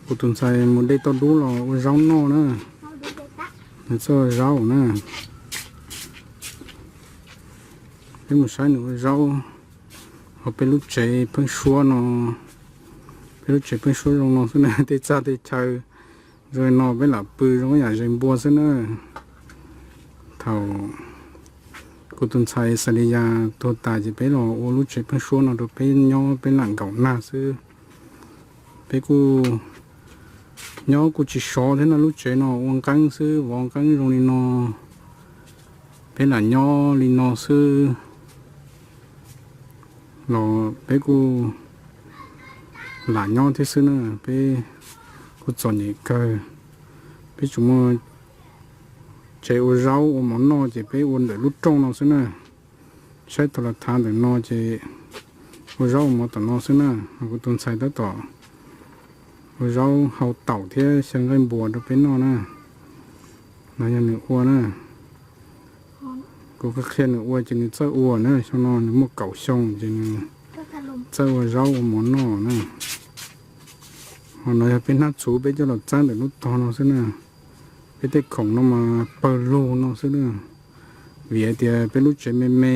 Kuv tus ntxhais mus de tauj dub los ua zaub noj na. Nws txawj ua zaub na. Peb mus saib nws ua zaub hauv peb lub tsev pheeb suab no. Peb lub tsev pheeb suab zoo no xwb na, tej txaj tej chaw zoo li no peb lam pw zoo yam zes npua xwb na. Thaum kuv tus ntxhais Xas Lis Yas tuag tas ces peb los ua lub tsev pheeb suab no rau peb nyob peb lam nkaum nag xwb. Peb kuj nyob kuj tsis sov thiab no, lub tsev no ua nqeeb xwb, vov nqeeb zoo li no, peb lam nyob li no xwb. Los peb kuj lam nyob thiab xwb na, peb kuj txom nyem kawg. Peb tsuas muaj tsev ua zaub ua mov noj ces peb ua ntawm lub rooj no xwb na. Saib tau los thav ntawm no ces ua zaub ua mov tom no xwb na. Kuv tus ntxhais tab tom ua zaub hau taum thiab xyaw nqaij npuas rau peb noj na. No yog nws ua na. Kuv qhia nws ua ces nws txawj ua na, xyoo no nws muaj kaum xyoo ces nws txawj ua zaub ua mov noj na. Ho no yog peb hnab txhuv peb coj los txawb ntawm lub tog no xwb na. Peb tej khoom no mas pawg lug no xwb na. Vim hais tias peb lub tsev me me,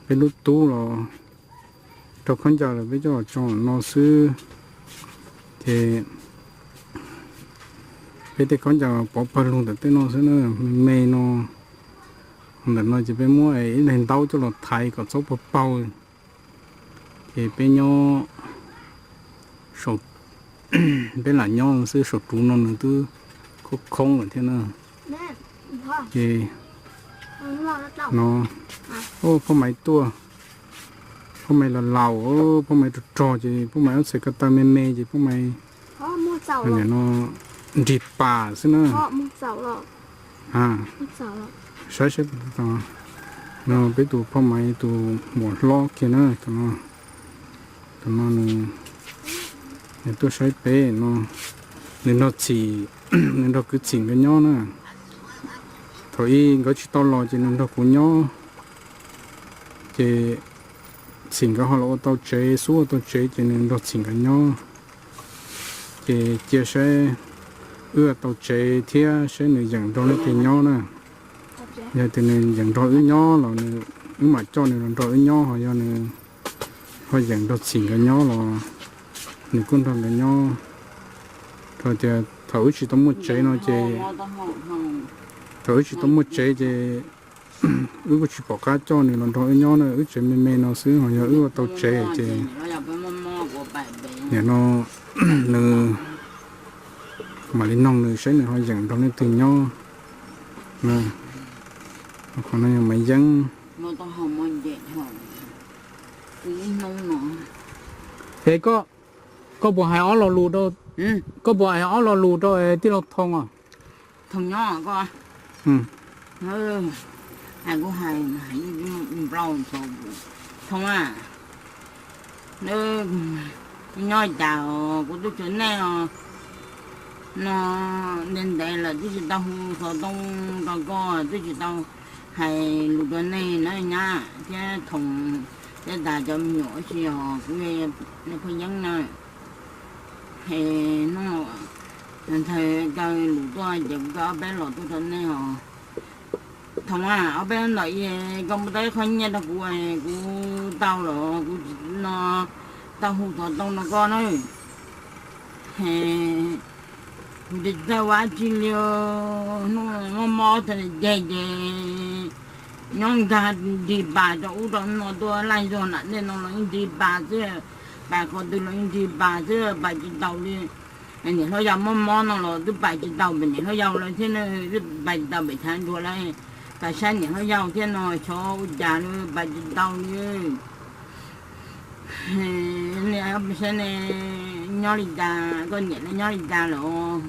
peb lub tub los raug khaub ncaws lawm peb coj los tso no xwb. Ces peb tej khaub ncaws pov pawg lug ntawm tej no xwb na, me me no. Ntawm no ces peb muab ib daim ntaub coj los thaiv kom txhob paug paug. Ces peb nyob, peb lam nyob xwb, saum ruv no nws twb khoob khoob lawm thiab na. Ces no, phauj Maiv tuaj, phauj Maiv laus laus, phauj Maiv rog rog ces phauj Maiv ob txhais ko taw me me ces phauj Maiv no nrig pas xwb na. Saib saib, no peb tus phauj Maiv tus muam hlob kiag na, tus no, tus no nws tuaj saib peb no, nws nrog Txhim, nws nrog kwv Txhim nkawd nyob na. Thaum ub nkawd tsis tau los ces nws nrog kuv nyob, ces Txhim nkawd ho los ua tau tsev, xub ua tau tsev ces nws nrog Txhim nkawd nyob. Ces cia saib wb ua tau tsev thiab saib nws yeem nrog leej twg nyob na. Yog tias nws yeem nrog wb nyob los wb mam coj nws los nrog wb nyob, ho yog nws ho yeem nrog Txhim nkawd nyob los nws kuj nrog nkawd nyob. Rau tias thaum wb tsis tau muaj tsev no ces, thaum wb tsis tau muaj tsev ces wb kuj tsis pom qab coj nws los nrog wb nyob na, wb tsev me me no xwb, ho yog wb ua tau tsev ces nim no nws mam li noog nws saib nws ho yeem nrog leej twg nyob. Qhov no yog Maiv Yeeb. Es koj, koj puas hais ob lo lus rau, koj puas hais ob lo lus rau tij laug Thoo os? Thoo nyob koj, hais kuv hais nplau, Thoo a, nyob cas os, kuv twb tshua nej os, no ntev ntev lawm twb tsis tau hu xov tooj rau koj, twb tsis tau hais lus rau nej na nyab thiab Thoo, thiab tas cov me nyuam ua si os, kuv nej phooj ywg na. Es hnub no ntshai kaw lus tuaj ces kuv kaw ob peb los tuaj rau nej os. Thoo a, ob peb ntawm koj muab tau ib qho nyiaj rau kuv, kuv tau los kuv no tau hu xov tooj rau koj na. Kuv tsis txawj ua dab tsi li, hnub mob mob tag ceg ces nyob nkag nrig pas rau ub rau no tuaj laij zog nram ntej no los yeej nrig pas xwb, pas qhov twg los yeej nrig pas xwb, pais tsis taus li. Niam hlob yau mob mob no los twb pais tsis tau pem niam hlob yau lawm thiab, twb pais tsis tau pem chav nruas lawm, pais saib niam hlob yau thiab no xyov ua cas li pais tsis tau li. Saib ne, nyob li cas, koj niam nyob li cas lawm?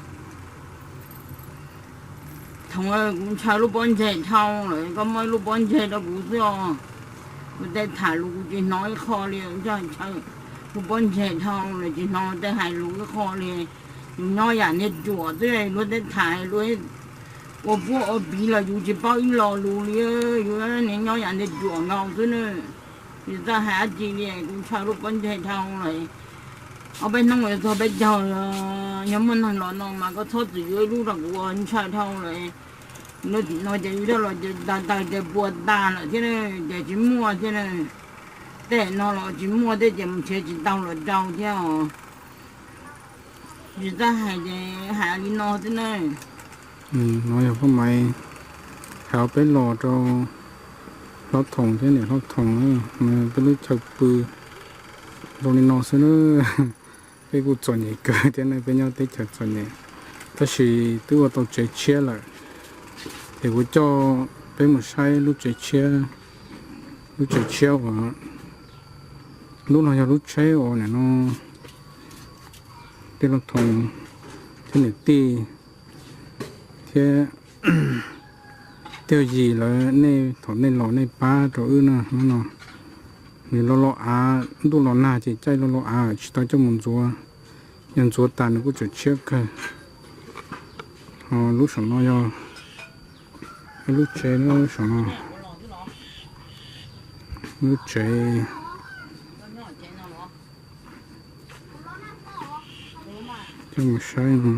Thoo, kuv ntshaw lub pob ntseg dhau lawm, koj muab lub pob ntseg rau kuv xwb os. Kuv tej tham lus kuv tsis hnov ib qho li, ntshaw lub pob ntseg dhau lawm tsis hnov tej hais lus ib qho li. Yus nyob yam niag ruam xwb, luag tej tham luag ua puab ua piv los yus tsis paub ib lo lus li, yus niag nyob yam niag ruam nkaus xwb na. Yus txawj hais dab tsi li, kuv ntshaw lub pob ntseg dhau lawm. Ob peb hnub yuav txog peb caug, yog muaj neeg los no mas koj txhob txwm yuav ib lub rau kuv ua, ntshai dhau lawm. Lawv tim no ces ib lub los ces tag tag ces puas tag lawm thiab na, ces tsis muaj thiab na. Tej no los tsis muaj thiab ces mus nrhiav tsis tau los rau thiab os. Tsis txawj hais ces hais li no xwb na. No yog Phaj Maiv hais peb los rau Hlob Thoom thiab niam Hlob Thoom, peb lub chaw pw zoo li no xwb na. Peb kuj txom nyem kawg thiab ne, peb nyob teb chaws txom nyem, tab sis twb ua tau tsev tshiab lawm. Ces kuv coj peb mus saib lub tsev tshiab, lub tsev tshiab uas, lub no yog lub tsheb uas nim no tej Hlob Thoom thiab niam tij thiab tej yim lawv nej thaum nej los nej pab rau wb na. Hnub no nws lo lo av, ntuj los nag ces caij lo lo av tsis tau coj mus ntxuav, yog ntxuav tas nws kuj tseem tshiab kawg. Ho lub saum no yog lub tsev, lub saum no, lub tsev, coj mus saib no.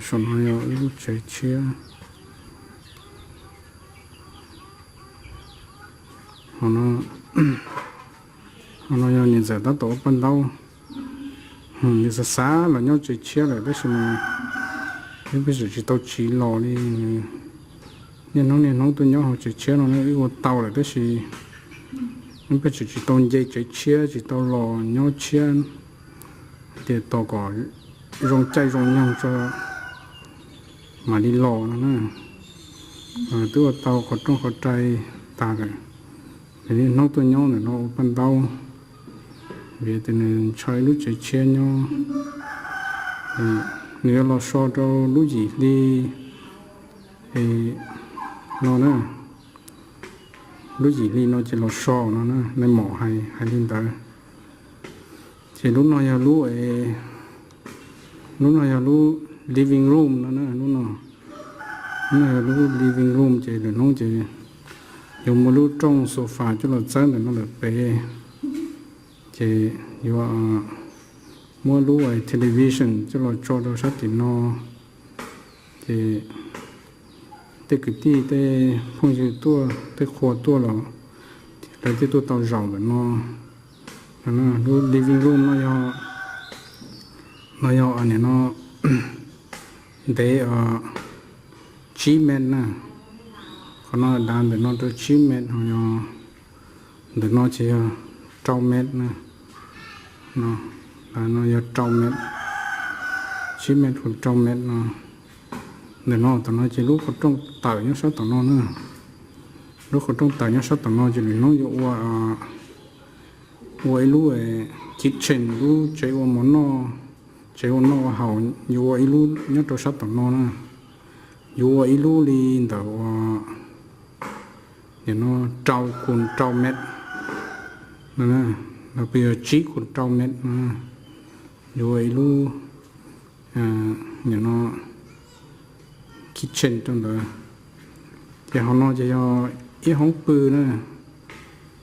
Saum no yog ib lub tsev tshiab. Ho no yog niam ntxawm tab tom ua paj ntaub. Nws xav xav los nyob tsev tshiab lawm tab sis mas wb pheej tseem tsis tau tsiv los li. Niaj hnub niaj hnub tuaj nyob hauv tsev tshiab no ne, wb ua tau lawm tab sis wb pheej tseem tsis tau nce tsev tshiab, tsis tau los nyob tshiab, hais tias tos kom zoo caij zoo nyoog tso mam li los no na. Twb ua tau qhov rooj qhov rai tag lawm, nws niaj hnub tuaj nyob ntawm no ua paj ntaub, vim tias nws ntshaw ib lub tsev tshiab nyob. Nws yuav los so rau lub yim hli no na, lub yim hli no ces los so no na, nais mom hais li ntawd. Ces lub no yog lub, lub no yog lub living room no na, lub no, lub no yog lub living room ces lwm hnub ces yuav muab lub rooj sofa coj los txawb ntawm no lawm pem, ces yuav muab lub television coj los tso rau sab tim no. Ces tej kwv tij tej phooj ywg tuaj tej qhua tuaj los lawv thiaj tuaj tau zaum ntawm no. Lub living room no yog, no yog nim no ntev tsib mev na. Qhov no dav ntawm no rau tsib mev, ho yog ntawm no ces yog rau mev na. No yog rau mev, tsib mev rau mev no. Ntawm no tom no ces lub qhov rooj tawm nyob sab tom no na. Lub qhov rooj tawm nyob sab tom no ces lwm hnub yuav ua, ua ib lub kitchen, lub tsev ua mov noj, tsev ua noj ua haus, yuav ua ib lub nyob rau sab tom no na. Yuav ua ib lub li ntawm uas nim no rau kus rau mev no, los puas yog tsib kus rau mev no. Yuav ua ib lub nim no kitchen rau ntawd. Ces hauv no ces yog ib hoob pw na,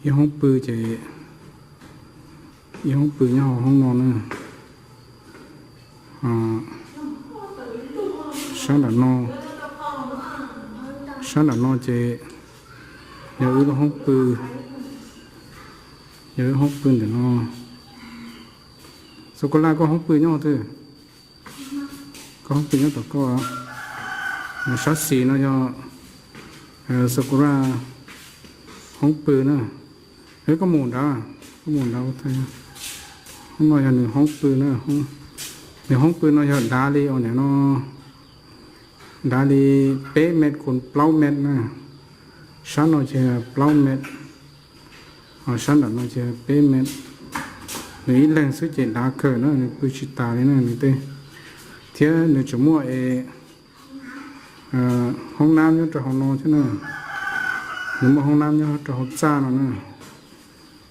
ib hoob pw ces ib hoob pw nyob hauv hoob no na. Sab nram no, sab nram no ces yog wb lub hoob pw, yog wb hoob pw ntawm no. Xav Kus Laj, koj hoob pw nyob twg? Koj hoob pw nyob tom koj. Sab xis no yog Xav Kus Laj hoob pw na. Koj mus nrad, koj mus nrad. Hoob no yog nws hoob pw na. Nws hoob pw no yog dav li ua nim no, dav li peb mev kus plaub mev na. Sab no ces plaub mev, ho sab nram no ces peb mev. Nws ib leeg xwb ces dav kawg na, nws pw tsis tas li na nws tej. Thiab nws tseem muaj es hoob nab nyob rau hauv no thiab na. Nws muaj hoob nab nyob rau hauv txaj no na.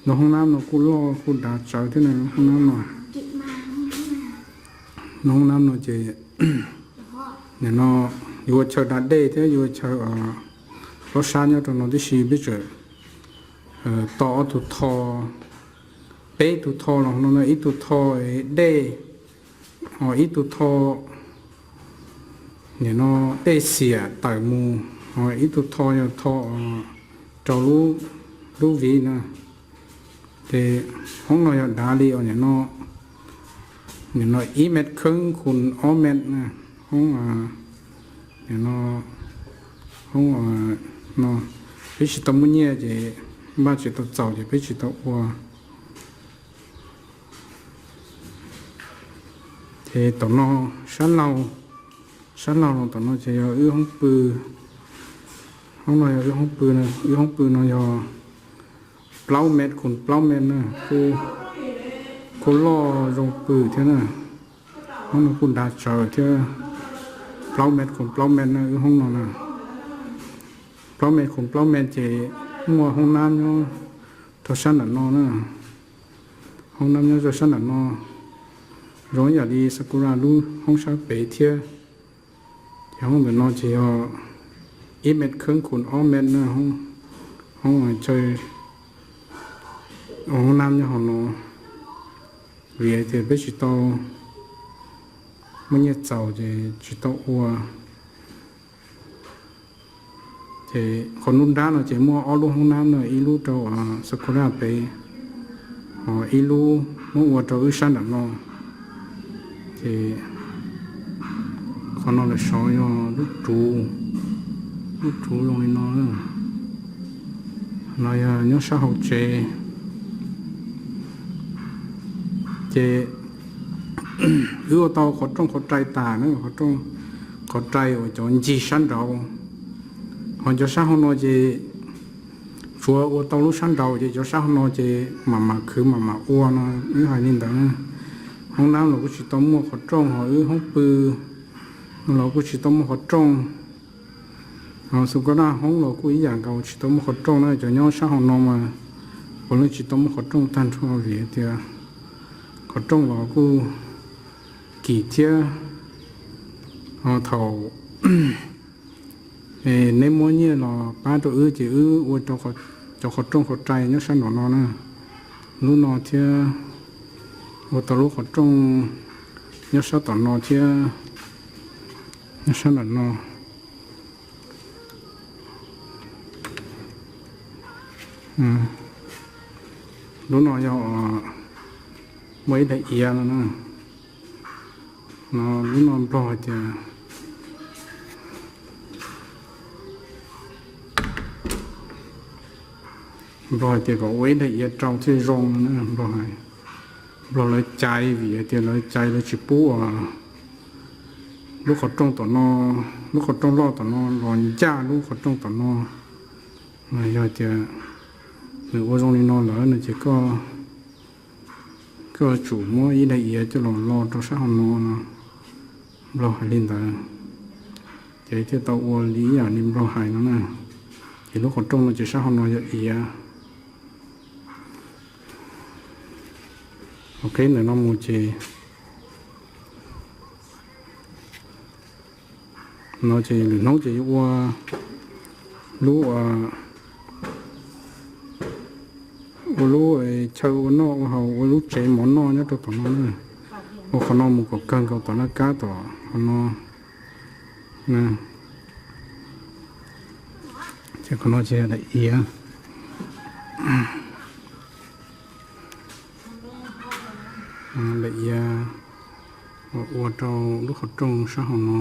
Lub hoob nab no kuj loj kuj dav tsawv thiab na, lub hoob nab no. Lub hoob nab no ces nim no yuav ua chaw da dej thiab yuav ua chaw plob sab nyob rau no tib si, peb tseem tau ob tug tho, peb tug tho los no, ib tug tho dej, ib tug tho nim no dej xiam tawm mus, ib tug tho yog tho rau lub viv na. Ces hoob no yog dav li os, nim no ib mev kheeb khu ob mev na, hoob no, hoob no peb tsis tau muaj nyiaj ces npaj tsis tau txaus ces peb tsis tau ua. Ces tom no sab laug, sab laug los tom no ces yog wb hoob pw. Hoob no yog wb hoob pw, wb hoob pw no yog plaub mev khu plaub mev na, kuj loj zoo pw thiab na. Hoob no kuj dav tsawv thiab, plaub mev khu plaub mev na wb hoob no na. Plaub mev khu plaub mev ces muaj hoob nab nyob rau sab nram no na. Hoob nab nyob rau sab nram no zoo ib yam li Sakura lub hoob sab pem thiab. Ces hoob ntawm no ces yog ib mev kheeb khu ob mev na, hoob chaw, hoob nab nyob hauv no. Vim tias peb tsis tau muaj nyiaj txaus ces tsis tau ua. Ces qhov nruab nrab no ces muaj ob lub hoob nab no, ib lub rau Sakura pem, ho ib lub muab ua rau wb sab nram no. Ces qhov no lawm saud yog lub ruv, lub ruv zoo li no. No yog nyob sab hauv tsev. Ces wb ua tau qhov rooj qhov rai tas na, qhov rooj qhov rai uas cov ncig sab nraud. Ho cov sab hauv no ces tsuav ua tau lub sab nraud ces cov sab hauv no ces mam mam khwv mam mam ua no, wb hais li ntawd na. Hoob nab los kuj tsis tau muaj qhov rooj, ho wb hoob pw los kuj tsis tau muaj qhov rooj. Ho Sakura hoob los kuj ib yam nkaus tsis tau muaj qhov rooj na, cov nyob sab hauv no mas puav leej tsis tau muaj qhov rooj tag nrho vim tias qhov rooj los kuj kim thiab. Ho thaum neb muab nyiaj los pab rau wb ces wb ua cov qhov rooj qhov rai nyob sab nraum no na. Lub no thiab, ua tau lub qhov rooj nyob sab tom no thiab, nyob sab nram no. Lub no yog muaj ib daim iav no na. No lub no Nplog hais tias, Nplog hais tias kom ua ib daim iav rau thiaj zoo no na. Nplog hais, Nplog lawv caiv vim hais tias lawv caiv lawv tsis pub lub qhov rooj tom no, lub qhov rooj loj tom no los ncaj lub qhov rooj tom no. Yog tias nws ua zoo li no lawm no ces koj, koj tsum muab ib daim iav coj los lo rau sab hauv no no. Nplog hais li ntawd, ces thiaj tau ua li ib yam li Nplog hais no na. Ces lub qhov rooj no ces sab hauv no yog iav. Ok, ntawm no mus ces, no ces lwm hnub ces yuav ua lub, ua lub chaw ua noj ua haus, ua lub tsev mov noj nyob rau tom no na. Ua qhov no mus kom kawg nkaus tom laj kab tom qhov no. Ces qhov no ces daim iav, daim iav ua rau lub qhov rooj sab hauv no.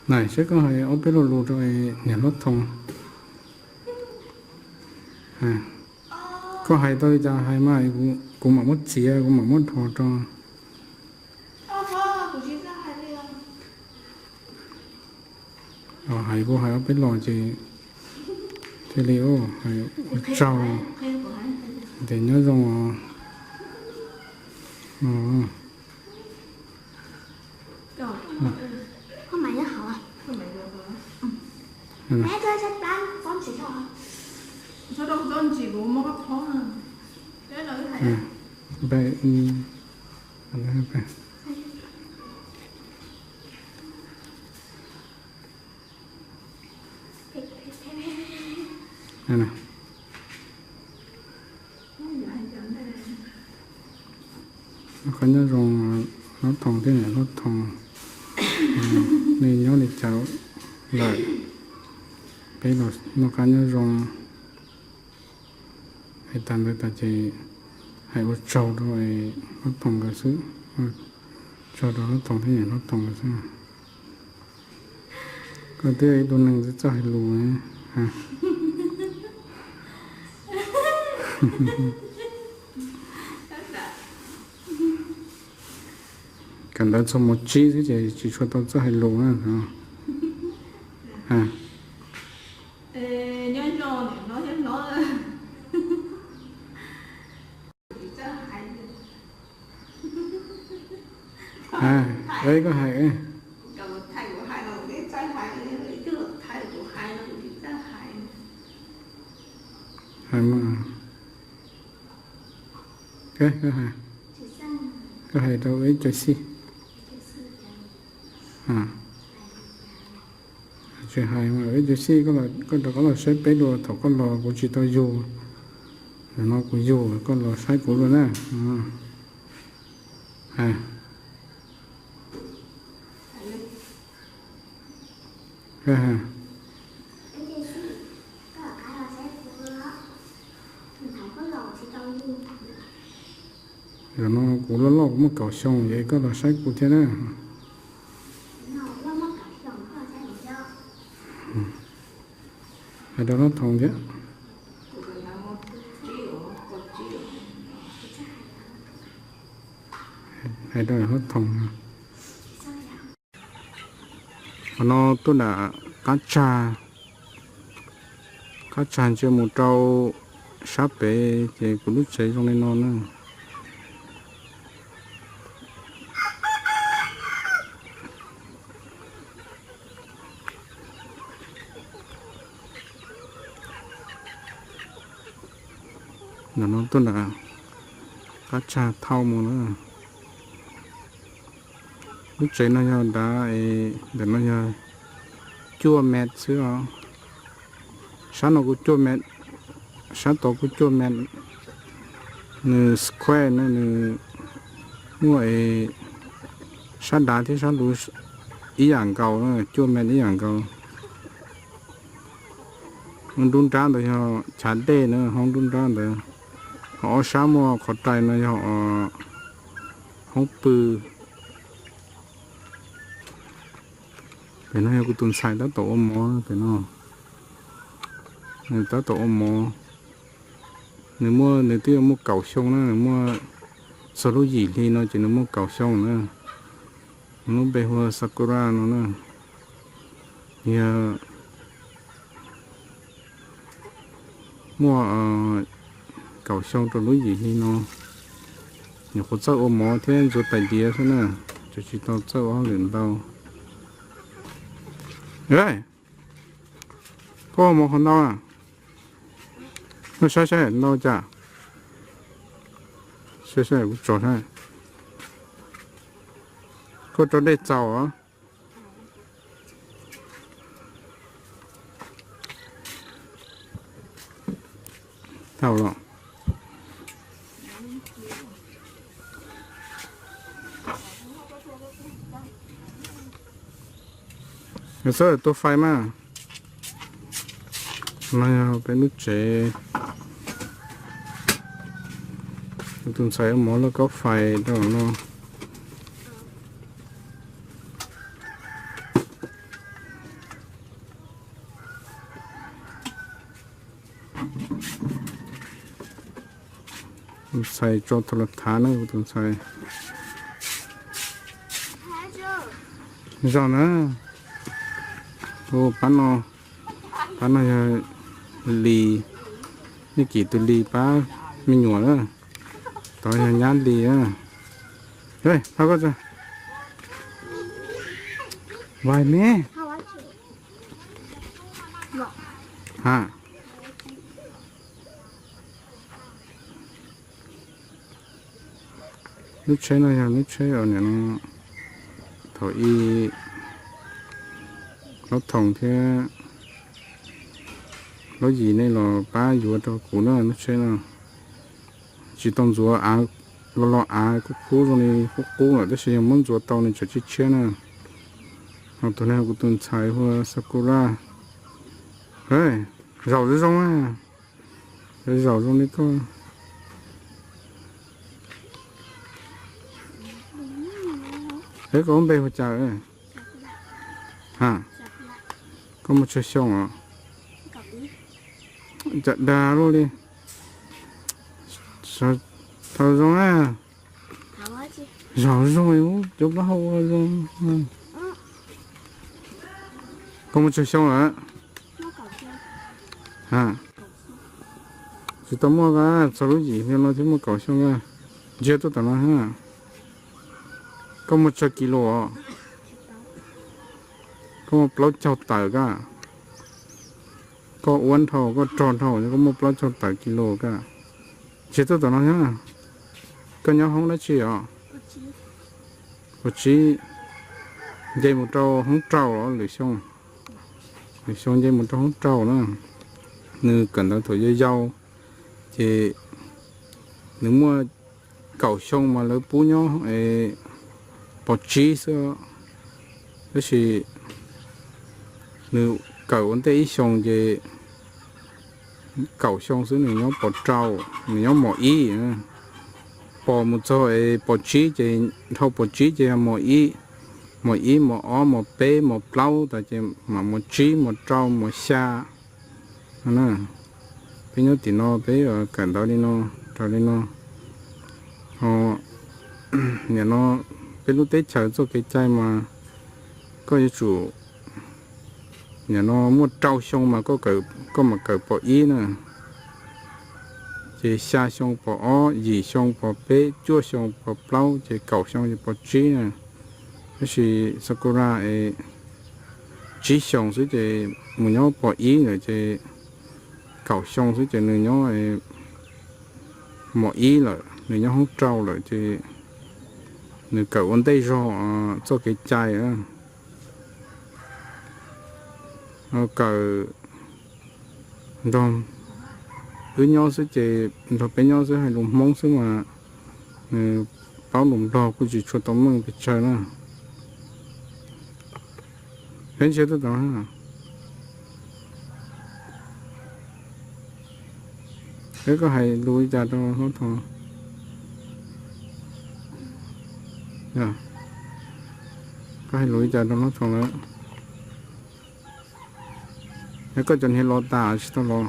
Nais, saib koj hais ob peb lo lus rau niam hlob Thoo. Koj hais tau li cas hais mas, kuv mam muab txiav, kuv mam muab dhos rau. Hais kuv hais ob peb los ces thiaj li ua tsaug, ces nyob zoo os. Npaj ib, qhov nyob zoo, Hlob Thoo thiab niam Hlob Thoo, nej nyob li cas lawm? Peb los noj qab nyob zoo. Hais tas ntawd tas ces hais ua tsaug rau Hlob Thoo nkawd xwb, tsaug rau Hlob Thoo thiab niam Hlob Thoo nkawd xwb. Koj twb ib tug neeg txawj hais lus. Kawm ntawv txog mos tsib xwb ces tsis tshua tau txawj hais lus na. Koj hais, hais, koj hais rau ib co xij. Tsis hais mas ib co xij, koj rov qab los saib peb dua, thaum koj los kuv tsis tau yug, nim no kuv yug, koj los saib kuv dua na. Zaum no kuv loj loj kuv muaj kaum xyoo es koj los saib kuv thiab na. Hais rau Hlob Thoo thiab. Hais rau Hlob Thoo. Qhov no tuaj nram qab tsag, qab tsag ntsia mus rau sab pem ces kuv lub tsev zoo li no na. Ntawm no tuaj nram qab tsag thauj mus na. Lub tsev no yog nrad, ntawm no yog cuaj met xwb os. Sab no kuj cuaj met, sab tod kuj cuaj met. Nws square na, nws muaj sab dav thiab sab luv ib yam nkaus, cuaj met ib yam nkaus. Hoob nruab nrab ntawd yog chav dej na, hoob nruab nrab ntawd. Ho ob sab muaj qhov rais no yog hoob pw. Pem no yog kuv tus ntxhais tab tom ua mov pem no. Nws tab tom ua mov. Nws muaj, nws twb muaj kaum xyoo na, nws muaj, txog lub yim hli no ces nws muaj kaum xyoo na. Nws lub npe hu ua Sakura no na. Yog muaj kaum xyoo rau lub yim hli no. Nyuam qhuav txawj ua mov thiab ntxuav tais diav xwb na, tseem tsis tau txawj ua hauj lwm ntau. Koj ua mov qhov ntau a? Koj saib saib ntau cas. Saib saib kuv tso saib. Koj rau dej txaus os. Tau los. Xab tua fais mas. No yog peb lub tsev. Tus ntxhais mov loj kaub fais rau no. Tus ntxhais tso thaum los thav na, tus ntxhais. Zog na. Pab no, pab no yog Lis, nej kim tus Lis pab me nyuam na. Tod yog nyab Lis na. Pab koj tso. Vài mét. Ha. Lub tsheb no yog lub tsheb uas nim no thaum ub Hlob Thoom thiab Hlob Yim nej los pab yuav rau kuv na lub tsheb no. Tsis tau ntxuav av, los los av kuj khub zoo li qub qub lawm tab sis yog muab ntxuav tau nws tseem tshiab tshiab na. Ho tus no kuv tus ntxhais hu ua Sakura. Zaum zoo zoo na, zaum zoo li koj. Peb koj lub npe hu cas? Ha, koj muaj tsawg xyoo os? Cas dag luaj li. Thaum zoo na. Zaum zoo, cov plaub hau ua zoo. Koj muaj tsawg xyoo lawm? Tsis tau muaj, txog lub yim hli no thiaj muaj kaum xyoo na. Ntsiag tuaj tom no. Koj muaj tsawg kis lus os? Koj muaj plaub caug tawm kaj. Koj uab nrhau, koj rog nrhau, koj muaj plaub caug tawm kis lus kaj. Ntsiag tuaj tom no thiab. Koj nyob hoob dab tsi os? Hoob tsib. Nce mus rau hoob rau los lwm xyoo? Lwm xyoo nce mus rau hoob rau na. Nws kawm ntawv thaum yau yau, ces nws muaj kaum xyoo mas lawv pub nyob pos tsib xwb, tab sis nws kawm ua ntej ib xyoos ces kaum xyoo xwb nws nyob pos rau, nws nyob mos ib. Pos mus txog es pos tsib ces, dhau pos tsib ces yog mos ib, mos ib mos ob mos peb mos plaub tas ces mam mos tsib mos rau mos xya. Peb nyob tim no peb kawm ntawv li no, raws li no. Ho nim no peb lub teb chaws txoj kev cai mas koj yuav tsum, nim no muaj rau xyoo mas koj mam kawm pos ib na, ces xya xyoo pos ob, yim xyoo pos peb, cuaj xyoo pos plaub, ces kaum xyoo ces pos tsib na. Tab sis Sakura es tsib xyoos xwb ces mus nyob pos ib lawm ces kaum xyoo xwb ces nws nyob mos ib lawm, nws nyob hoob rau lawm ces nws kawm ua ntej zog txoj kev cai. Kawm nrog wb nyob xwb ces, nrog peb nyob xwb hais lus Hmoob xwb mas nws paub lus Nplog kuj tsis tshua tau meej pes tsawg na. Peb ntshe tuaj tod, peb koj hais lus li cas rau Hlob Thoo? Koj hais lus li cas rau Hlob Thoo lawm? Yog koj cov hniav los tas tsis tau los?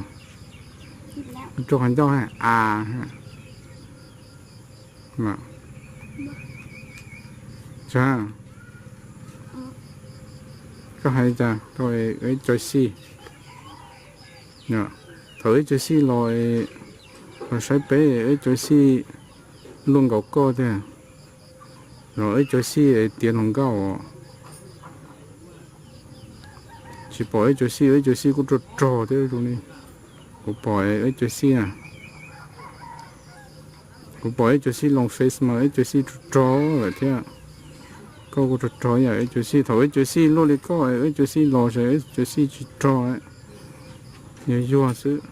Rau qhov ncauj a. Koj hais li cas rau Ib Cov Xij? Thaum Ib Cov Xij los, los saib peb, Ib Cov Xij luaj nkaus koj tiag. Los Ib Cov Xij tiav hluas nkauj os. Tsis pom Ib Cov Xij, Ib Cov Xij kuj rog rog thiab zoo li. Kuv pom Ib Cov Xij na. Kuv pom Ib Cov Xij loo Face mas Ib Cov Xij rog rog lawm thiab. Koj kuj rog rog yam Ib Cov Xij, thaum Ib Cov Xij luaj li koj, Ib Cov Xij los ces Ib Cov Xij tsis rog, yuag yuag xwb.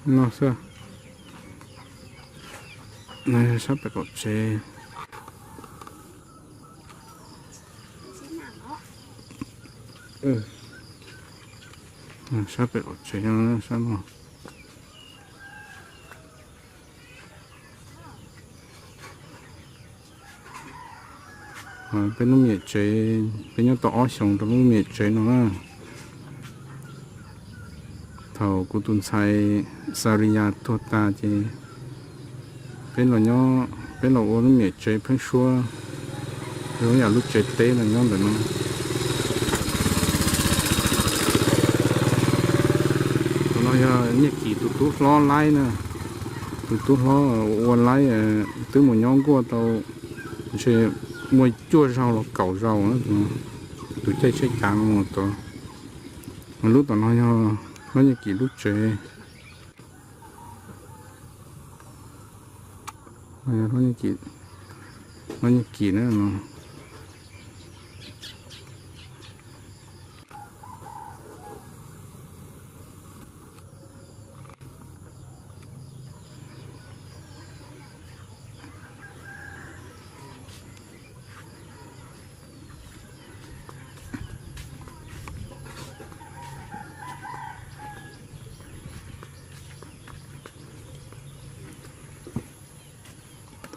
No xwb. Sab pem qaum tsev. Sab pem qaum tsev sab no. Peb lub me nyuam tsev, peb nyob tau ob xyoos rau lub me nyuam tsev no na. Thaum kuv tus ntxhais Xariya tuag tas ces peb los nyob, peb los ua lub me nyuam tsev pheeb suab, zoo yam lub tsev teb los nyob ntawm no. Tus no yog Nyiaj Kim tus tub hlob laib na, tus tub hlob ua laib, twb mus nyob nkuaj tau ntshe muaj cuaj zaug los kaum zaus na, tus caij tsheb cav no mus tod. Lub tom no yog Hlob Nyiaj Kim lub tsev. Hlob Nyiaj Kim na no.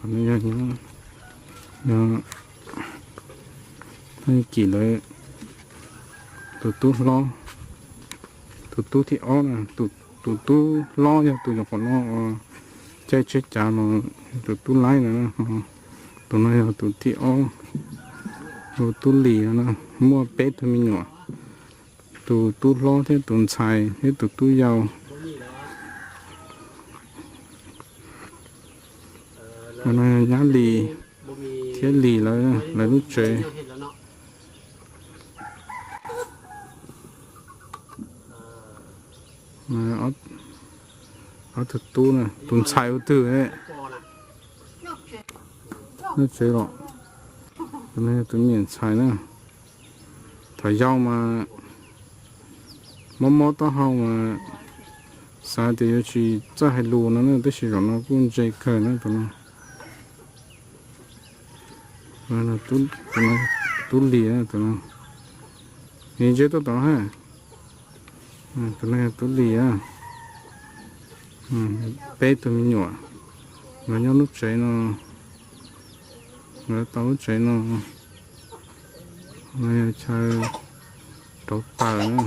Thaum no yog, yog Hlob Nyiaj Kim lawv tus tub hlob, tus tub thib ob na, tus tub hlob yog tus nyuam qhuav no caij tsheb cav los, tus tub laib no. Tus no yog tus thib ob, tus tub lis no na, muaj peb tug me nyuam, tus tub hlob thiab tus ntxhais thiab tus tub yau. Tus no yog nyab lis thiab lis lawv, lawv lub tsev. Ob tug tub, tus ntxhais ua twg lub tsev los, tus no yog tus me nyuam ntxhais na. Thaum yau mas mob mob taub hau mas xav tias yuav tsis txawj hais lus no na, tab sis zaum no kuj ntse kawg na tus no. Tub lis na tus no. Nws ntsia tuaj tom no ha. Tus no yog tub lis na. Peb tug me nyuam los nyob lub tsev no, lawv tau lub tsev no, no yog chaw rauv taws na,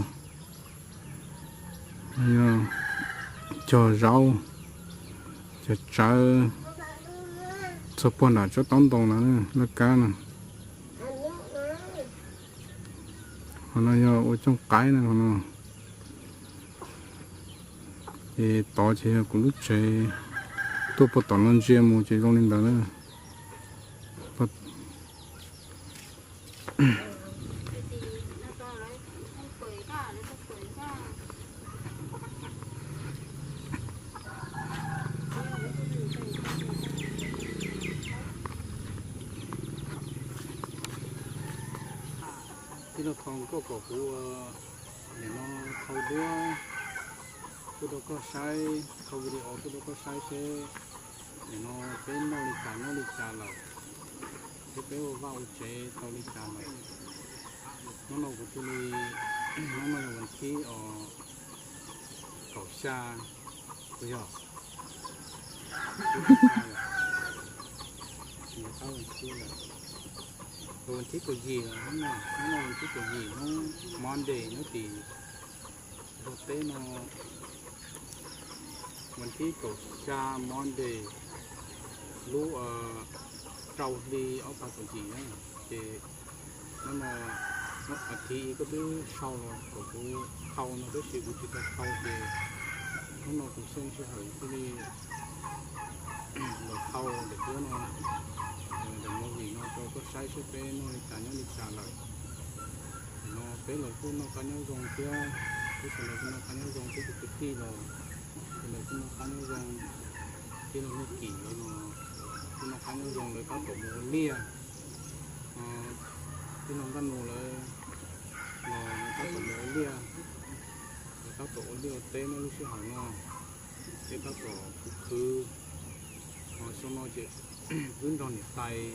yog cog zaub, cog tsawv, txog puag nram tsob taub ntoo no, laj kab no. Qhov no yog ua cooj qaib na qhov no. Ces tod ces yog kuv lub tsev, tuaj puag tom no ntsia mus ces zoo li ntawd na. Tij laug Khoo, koj kom kuv nim no thau duab tuaj rau koj saib, thau video tuaj rau koj saib seb nim no peb noj li cas nyob li cas lawm, thiab peb ua vaj ua tsev tau li cas lawm. Hnub no kuv thiaj li, hnub no yog vas thib os kaum xya, puas yog? Tab vas thib lawm, vas thib kaum yim lawm, hnub no, hnub no vas thib kaum yim, hnub Monday nyob tim Nplog teb no, vas thib kaum xya Monday lub rau hli ob phav kaum yim na. Ces hnub no, hnub vas thib koj twb sau los kom kuv thau no tab sis kuv tsis tau thau ces hnub no kuv xyeej sij hawm thiaj li los thau ntawm duab no, ntawm movie no rau koj saib seb peb noj li cas nyob li cas lawm. No peb los kuj noj qab nyob zoo thiab, peb sawv daws kuj noj qab nyob zoo thiab, tus kwv tij los sawv daws kuj noj qab nyob zoo, tij laug Nyiaj Kim lawv los kuj noj qab nyob zoo, lawv tab tom mus ua liaj. Tij laug Nkaj Nus lawv los lawv tab tom mus ua liaj, lawv tab tom ua liaj ua teb nyob lub sij hawm no, peb tab tom khwv khwv. Xyoo no ces wb nrog niam tais